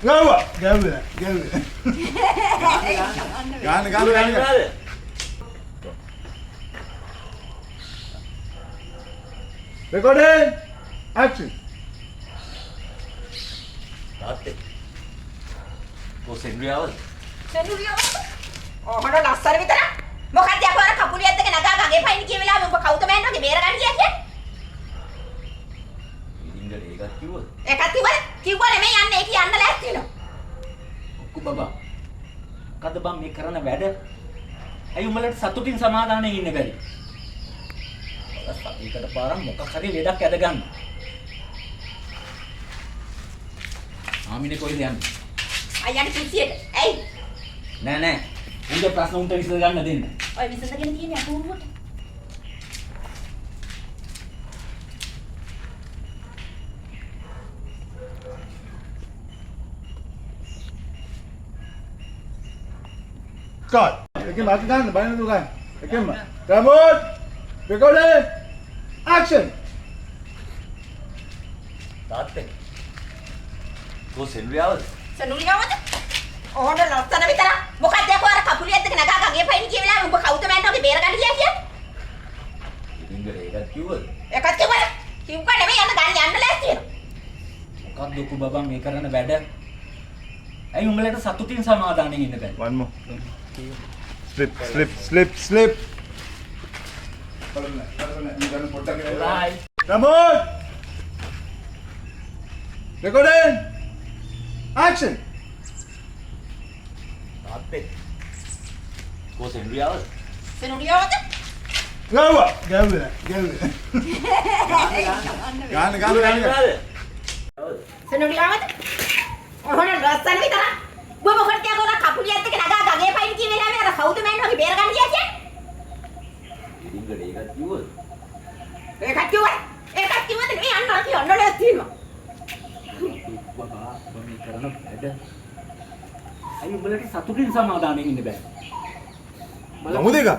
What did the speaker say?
ගැව්වා ගැව්වේ ගැව්වේ. ගාන ගාන ගාන. Recording, action. තාත්තේ. කො සෙන්රියාවද? සෙනුරියාවද? ඔහොන ලස්සන විතර. මොකක්ද යකෝ අර කපුලියත් එක්ක නගා ගගේ පයින් ගිය වෙලාවේ උඹ කවුද මෑන් වගේ බේරගන්න ගියා කියන්නේ? ඉරිංගට ඒකත් කිව්වද? ඒකත් කිව්වද? කිව්වා නෙමෙයි යන්නේ, ඒක යන්න ලෑස්ති වෙනවා. ඔක්කු බබා. මොකද්ද බං මේ කරන වැඩ? ඇයි උඹලට සතුටින් සමාදානෙන් ඉන්න බැරි? බල සතියකට පාරක් මොකක් හරි ලෙඩක් ඇද ගන්න. ආමිනේ කොයිද යන්නේ? අයියන්නේ කුස්සියට. ඇයි? නෑ නෑ. උන්ගේ ප්‍රශ්න උන්ට විසඳ ගන්න දෙන්න. ඔය විසඳගෙන තියෙන අපූර්වට. Cut. එකෙන් අත දාන්න බය නැතුව ගන්න. එකෙන්ම. Remote. Recording, action. තාත්තේ. කො සෙන්රියාවද? සෙනුරියාවද? ඔහොන ලස්සන විතර. මොකක්ද යකෝ අර කපුලියත් එක්ක නගා ගගේ පයින් ගිය වෙලාවේ උඹ කවුද මෑන් වගේ බේරගන්න ගියා කියන්නේ? ඉරිංගට ඒකත් කිව්වද? ඒකත් කිව්වද? කිව්වා නෙමෙයි යන්න ගන්න යන්න ලෑස්ති වෙනවා. මොකක්ද ඔක්කු බබා මේ කරන වැඩ? ඇයි උඹලට සතුටින් සමාදානෙන් ඉන්න බැරි? One more. Slip, slip, slip, slip. බලන්න බලන්න මේ ගන්න පොඩ්ඩක්. Right. Remote. Recording, action. තාත්තේ. කො සෙන්රියාවද? සෙනුරියාවද? ගැව්වා ගැව්වේ ගැව්වේ. ගාන ගාන ගාන. සෙනුරියාවද? ඔහොන ලස්සන විතර. උඹ මොකටද යකෝ අර කපුලියත් එක්ක නගා ගගේ පයින් ගිය වෙලාවේ අර කවුද මෑන් වගේ බේරගන්න ගියා කියන්නේ? ඉරිංගට ඒකත් කිව්වද? ඒකත් කිව්වද? ඒකත් කිව්වද නෙමෙයි යන්න අර කියන්න ලෑස්ති වෙනවා. බබා ඔබ මේ කරන වැඩ. ඇයි උඹලට සතුටින් සමාදානෙන් ඉන්න බැරි? ගමුද එක?